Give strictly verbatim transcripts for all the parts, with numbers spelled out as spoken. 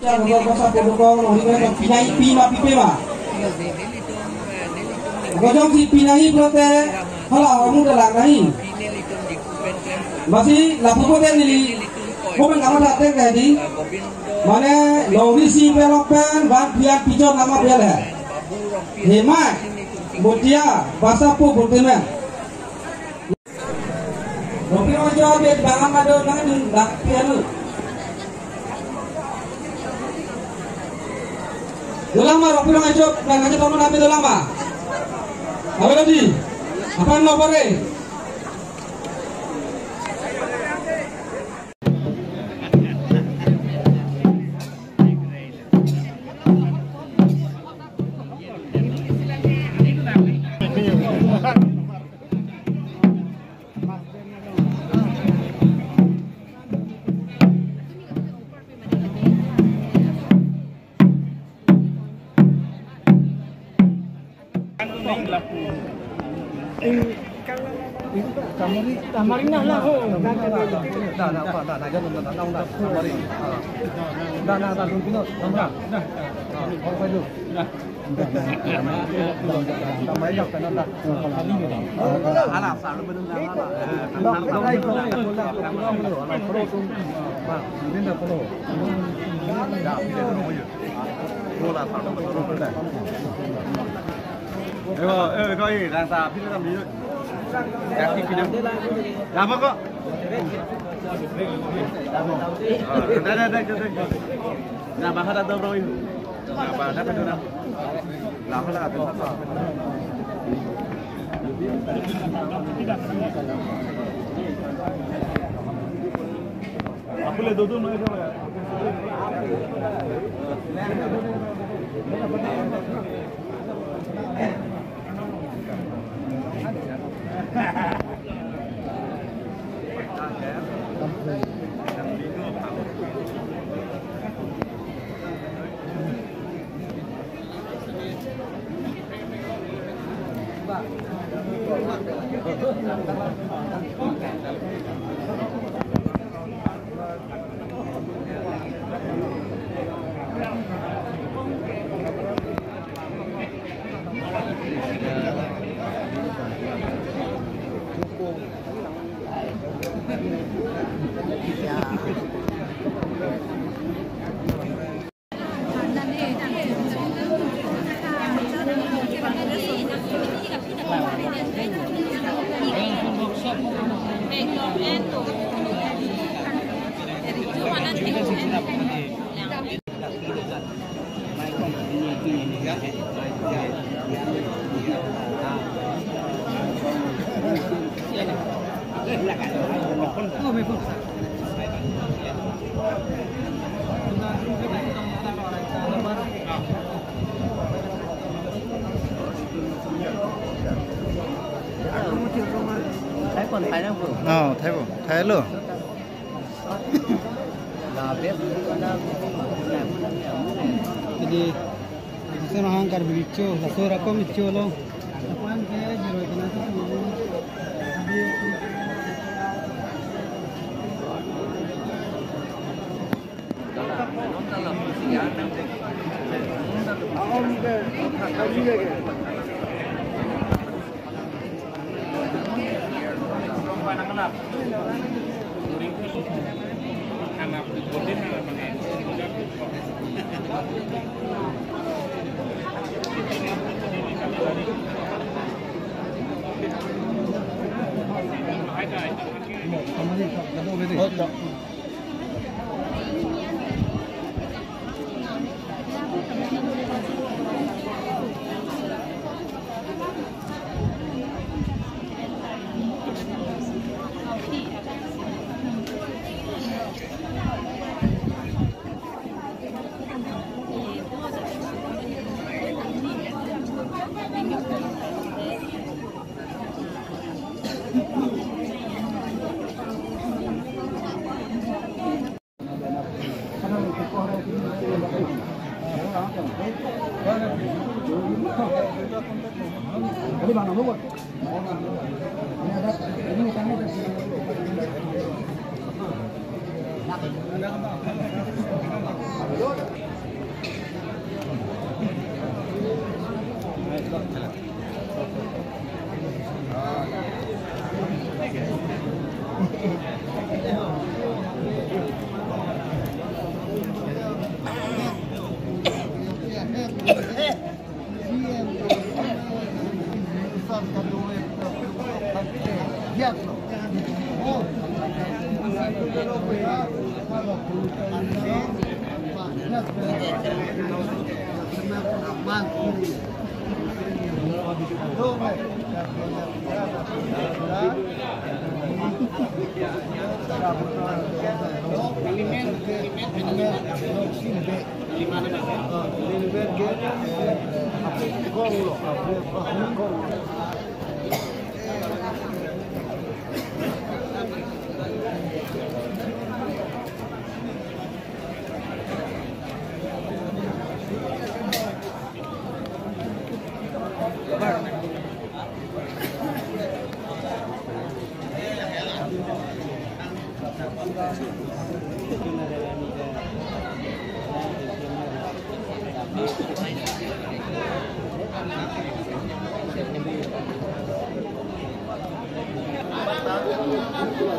Gojok, gojok sa protocol, ori ke pinai pi ma pipe ma. Gojok si pinai pulote, hala amu dalang nahi. Masi lapu pulote neli, komen nama tate ke di. Mane, longri si pelok pen, van pian pichon nama pian he. Hemai, Botia, Basapu, Botemen. Ropilo jo abet bangan mado nang dun dak pianu. Dolang ma, ropilo jo bangan jo tono nabi dolang ma. Abe lagi. Apa yang mau pare? Thai pon, Thai nang po. Oh, Thai po. Thai lo. Jadi, bisa nahang kar bericho, laso rakom icho lo. Apan ke jero kena tu.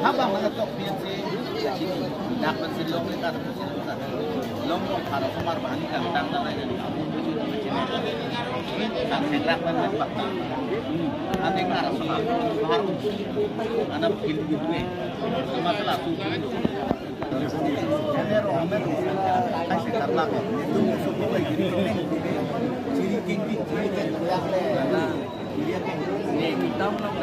Habang nangketok P N C, dak pensi long ni kan, long long para somar bahani kan tang tang lain ni. Kan segrak kan bak tang. Ane kan somar bahar. Ana bikin gitu eh. Masalah tu. Ane ro ame ro. Ai se karlak. Itu musuh ko lagi ni. Ciri king king ciri king. Ciri king. Ni kita menang.